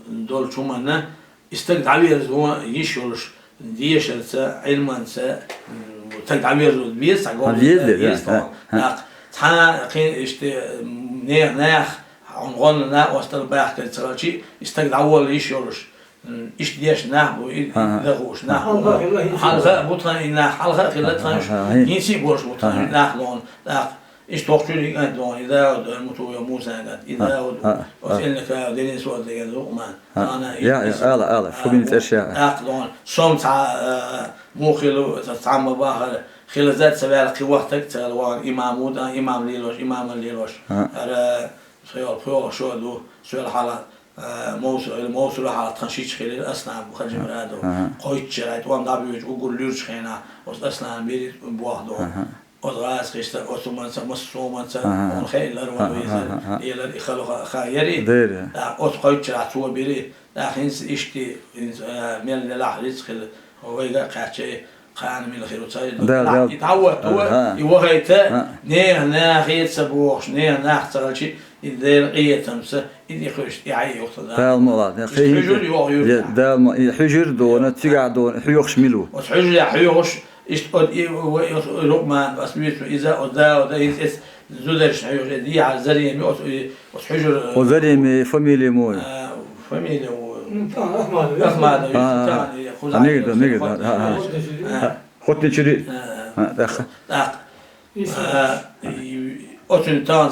долчу хӀуманна, и стаг дӀаверзо йиш йолуш, дешарца, Ӏилманца, м, стаг дӀаверзо беза, цхьа Хьан голлуш деза, деза, да, тхо. ХӀа, ХӀа. ТӀаккха цхьана кхин иштта, м, нехан нах, хьуна гӀонна накъосталла баьхкина ца хилчи, и стаг дӀаволла йиш йолуш, м, иштта деш нах бу, и, ХӀа, ХӀа. дахуш нах бу. Хьалха а хилла хӀинца. Хьалха а бу тхан и нах, хьалха а хилла тхан Хьа, Хьа, Хьа. хӀинца а болуш бу тхан Хьа, Хьа. нах лон. ТӀаккха иштта хӀокху чуьра и кӀант лон, и Дауд, Мутуя Мусан кӀант, и ХьаӀ, Дауд, хӀаӀ, оцу хӀаӀ. Эллакаев Денис вара деган зукъман. ХӀаӀ. Цхьана Я, я, ала, ала, а, фу бин цӀерш я. ТӀаккха дон, сом цхьа, а, муха хилла, цхьа, цхьамма бахара, хила зад ца ваьлла, кхин вахтаг ца хилла вахана, имам ву, а, имам лелош, имамал лелош. ХӀаӀ. Ара, со йолу, пхоьалгӀа шо ду, соьл хьала, а, Мовсу-, Мовсула хьала тхан шича хилира Аслан Хаджимурадов. ХӀаӀ. Кхойтта шера, тӀом дӀабоьжу угур луьрачу хенахь, оцу Аслан бери боху дон. ХӀаӀ. Оцу гӀазкхишца, оцу хӀуманца, массо а хӀуманца, ХӀаӀ, хӀаӀ. хӀун хейлар ван ХӀаӀ, везар, хӀаӀ, хӀаӀ, хӀаӀ. элар и хала ха, ха яри. Дера. ТӀаккха оцу кхойтта шарахь цо бери, тӀаккха хӀинца иштта, хӀинца, а, мел делахь рицкъ хила, вайга а кхаьчча, кхана мила хир ву ца, Да, да. и дӀаватто, ХӀаӀ. и вахайта, ХӀаӀ. нехан нахе ца бохуш, нехан нах ца хилчи, и Делан къинхетамца, и тӀекхуьйсу, и хьайоьху ца Дала. Дала ма лахь, Иштта хьуьжур йоху юьртахь. Дала ма, и хьуьжур дона, цигахь дона, хьоьхуш мила ву? Оцу хьуьжуре хьоьхуш, Иштта оцу и, вай оцу Лукъман, ас вуьйцу иза, оцу Дауда, иза эцу зударшна хьоьжуш, и дехьа Зареми, оцу, и, оцу хьуьжур, О, Зареми фамилия муй? а, фамилия ву? Ну, тан Ахмадов. Ахмадов, А, а, тан, а. и, А, Хузаев, мигда, мигда, Хотни-, а, а, а. Хотни-, Хотничури? а, А, тӀаккха. тӀаккха. Иса. А, и, оцу тан